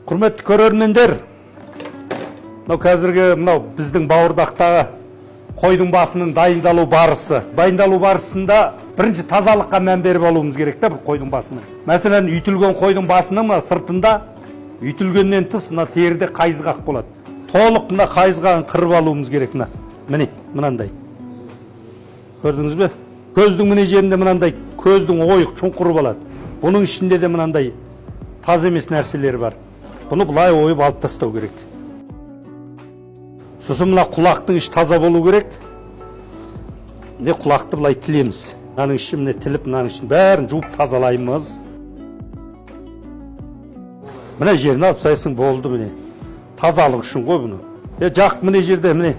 Құрметті көрермендер, мынау қазіргі мынау біздің бауырдақтағы қойдың басының дайындалу барысы. Дайындалу барысында бірінші тазалыққа мән беріп алуымыз керек та бұл қойдың басының. Мәселен, үйтілген қойдың басының мына сыртында үйтілгеннен тыс мына теріде қайызғақ болады. Толық мына қайызғағын қырып алуымыз керек мына. Міне, мынандай. Көрдіңіз бе? Көздің міне жерінде мынандай көздің ойық шұңқыры болады. Бұның ішінде де мынандай таза емес нәрселер бар. Бұны былай ойып алып тастау керек. Сосын мына құлақтың іші таза болу керек. Міне, құлақты былай тілеміз. Мынаның іші міне тіліп, мынаның ішін бәрін жуып тазалаймыз. Мына жерін алып тастайсың, болды міне. Тазалық үшін ғой бұны. Е, жақ міне жерде міне.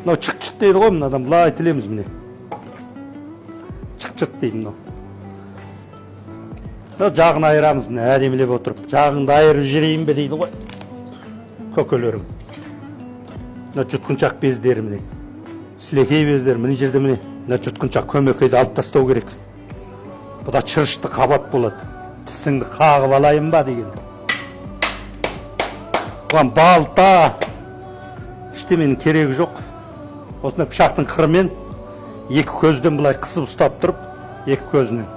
Мынау чық-чыт дейді ғой, мынадан былай тілеміз міне. Чық-чыт дейді мынау. Мына жағын айырамыз міне, әдемілеп отырып. Жағыңды айырып жіберейін бе дейді ғой. Көкелерім. Мына жұтқыншақ бездері міне. Сілекей бездері мына жерде міне. Мына жұтқыншақ көмекейді алып тастау керек. Бұда шырышты қабат болады. Тісіңді қағып алайын ба деген. Бұған балта ештеменің керегі жоқ. Осындай пышақтың қырымен екі көзден былай қысып ұстап тұрып, екі көзінен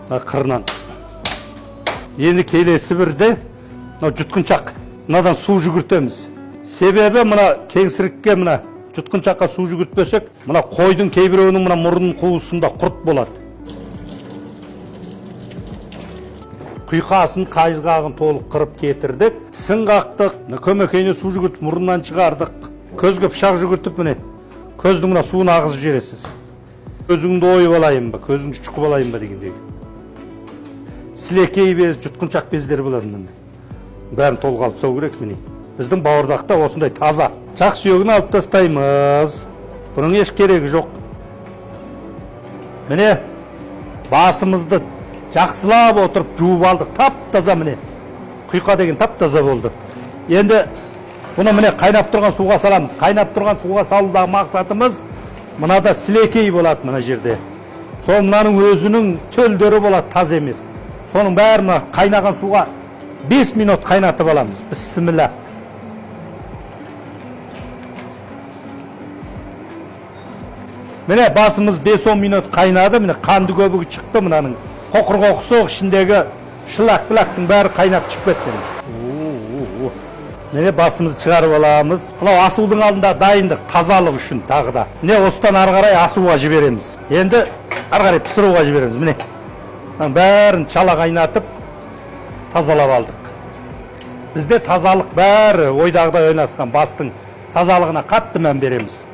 мына қырынан. Енді келесі бірде мынау жұтқыншақ. Мынадан су жүгіртеміз. Себебі мына кеңсірікке, мына жұтқыншаққа су жүгіртпесек, мына қойдың кейбіреуінің мына мұрын қуысында құрт болады. Құйқасын, қайызғағын толық қырып кетірдік, тісін қақтық, мына көмекейіне су жүгіртіп мұрнынан шығардық. Көзге пышақ жүгіртіп міне көздің мына суын ағызып жібересіз. Көзіңді ойып алайын ба, көзіңді шұқып алайын ба дегендегі. Сілекей без, жұтқыншақ бездері болады мынандай. Бәрін толық алып тастау керек міне. Біздің бауырдақта осындай таза. Жақ сүйегін алып тастаймыз. Бұның еш керегі жоқ. Міне, басымызды жақсылап отырып жуып алдық. Тап таза міне. Құйқа деген тап таза болды. Енді бұны міне қайнап тұрған суға саламыз. Қайнап тұрған суға салудағы мақсатымыз мынада сілекей болады мына жерде. Сол мынаның өзінің төлдері болады, таза емес. Соның бәрін мына қайнаған суға 5 минут қайнатып аламыз. Бісміллә. Міне, басымыз 5-10 минут қайнады, міне қанды көбігі шықты мынаның. Қоқыр қоқысы ішіндегі шылақ-пылақтың бәрі қайнап шығып кетті. Міне, басымызды шығарып аламыз. Мынау асудың алдында дайындық, тазалық үшін тағы да. Міне, осыдан ары қарай асуға жібереміз. Енді ары қарай пісіруға жібереміз. Міне, мынаның бәрін шала қайнатып тазалап алдық. Бізде тазалық бәрі ойдағыдай ойнасқан, бастың тазалығына қатты мән береміз.